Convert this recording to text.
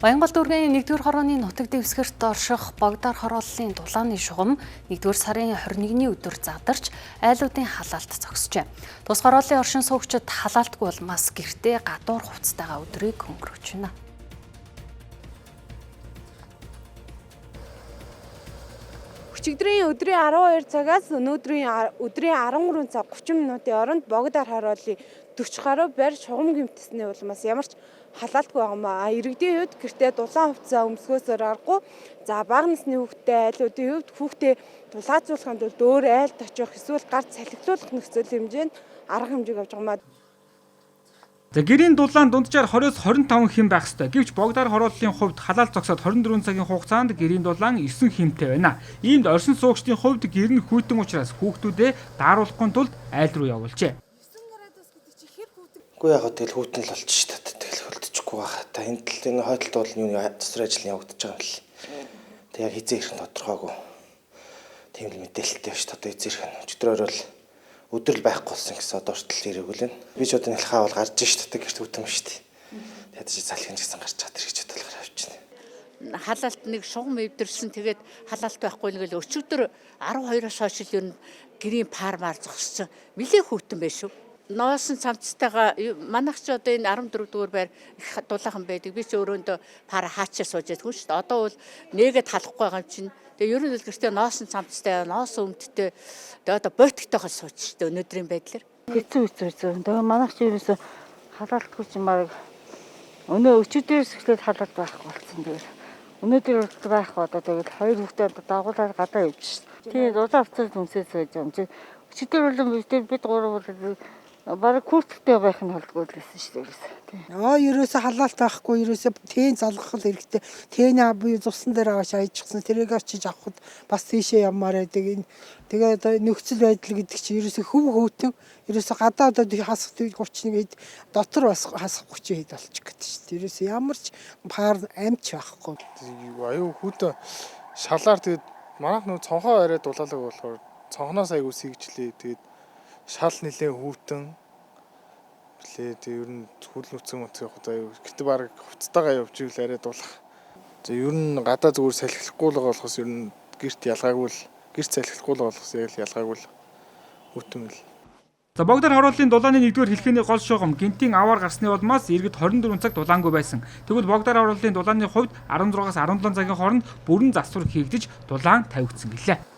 Баянгол дүүргийн 1-р хорооны нутаг дэвсгэрт орших Богдаар хорооллын дулааны шугам 1-р сарын 21-ний өдөр задарч айлуудын халаалт зогсжээ. Тус хорооллын оршин суугчид халаалтгүй улмаас гэртээ гадуур хувцастайгаа өдрийг өнгөрөөж байна. Өчигдрийн өдрийн 12 цагаас өнөөдрийн өдрийн 13 цаг 30 минутын оронд Богдаар хорооллын 40 гаруй байр шугам гэмтсэний улмаас ямар ч халаалтгүй байгаа юм аа. Иргэдийн хувьд гэртээ дулаан хувцас өмсгөөсөөр аргагүй. За, бага насны хүүхдтэй айлуудын хувьд хүүхдээ дулаацуулахын тулд өөр айлд очих эсвэл гарц салхилуулах нөхцөл хэмжээнд арга хэмжээг авч байгаа юм аа. За, гэрийн дулаан дунджаар 20-с 25 хэм байх ёстой. Гэвч Богдаар хорооллын хувьд халаалт зогсоод 24 цагийн хугацаанд гэрийн дулаан 9 хэмтэй байна. Иймд оршин суугчдын хувьд гэр нь хүйтэн учраас хүүхдүүдээ дааруулахгүй тулд айл руу явуулжээ. Үгүй, яг тэгэл хүйтэн л болчих шүү дээ. Тэгэл хөлдөчихгүй байх. Та энэ тал энэ хойдолд бол юуны засвар ажил нь явагдаж байгаа юм л. Тэг яг хизээ ирэх нь тодорхойгүй. Тийм л мэдээлэлтэй биш одоо хизээ ирэх нь. Өчигдрөөр бол өдөр л байхгүй болсон гэсэн одоо хүртэл ирээгүй л байна. Би ч одоо нэлхаа бол гарч шүү дээ. Гэрт хүйтэн шүү дээ. Ядаж залхин гэсэн гарч чад ирэх гэж бодлохоор авчихна. Халаалт нэг шугам эвдэрсэн, тэгээд халаалт байхгүй нэг л өчигдөр 12-оос хойш л ер нь гэрийн пар мар зогссон. Нилээ хүйтэн байх шүү. Ноосон цамцтайгаа манайх ч одоо энэ 14 дугаар байр их дулаахан байдаг. Би ч өрөөндөө пар хаачаа сууж байдаг шүү дээ. Одоо бол нээгээд халахгүй байгаа юм чинь. Тэгээ ер нь л гэртээ ноосон цамцтай, ноосон өмдтэй, тэгээ одоо бойтогтойгоо сууж шүү дээ өнөөдрийн байдлаар. Хэцүү, хэцүү, хэцүү. Тэгээ манайх ч ерөөсө халаалтгүй чинь баг өнөө өчигдөрөөс эхлээд халаалт байхгүй болсон. Тэгэл өнөөдөр хүртэл байхгүй, одоо тэгэл хоёр хүүхдээ одоо дагуулаад гадаа явж шин. Тийм, дулаан хувцас өмсөөд сууж байгаа юм чинь. Өчигдөр бол бид гурав бол бараг куртктэй байх нь холдгүй л гэсэн шүү дээ. Тийм. Аа, ерөөсө халаалт байхгүй, ерөөсө тээн залгах л хэрэгтэй. Тээний би зусан дээр аваач аяжчихсан. Тэрийг очиж авахд бас тийшээ явмаар байдаг. Энэ тэгээ одоо нөхцөл байдал гэдэг чинь ерөөсө хөв хөтөн, ерөөсө гадаа одоо хасах 31 хэд, дотор бас хасах 30 хэд болчих гэдэг шүү дээ. Ерөөсө ямар ч пар амч байхгүй. Аюу хүйтэн шалаар, тэгээд манайх нөө цонхоо арай дулаалаг болохоор цонхноос аягүй сийгчлээ. Тэгээд шал нилээн хүйтэн лээ. Тэгээд ер нь хүл нүцгэн мүцгэн явах аюу. Гэтэ баг хувцастайгаа явж ивэл арай дулах. За, ер нь гадаа зүгээр салхилахгүй л болохоос ер нь гэрт ялгаагүй л, гэрт салхилахгүй л болохоос яг л ялгаагүй л хүйтэн л. За, Богдаар хорооллын дулааны 1-р хэлхээний гол шугам гэнтийн аваар гарсны улмаас иргэд 24 цаг дулаангүй байсан. Тэгвэл Богдаар хорооллын дулааны хувьд 16-аас 17 цагийн хооронд бүрэн засвар хийгдэж дулаан тавигдсан гэлээ.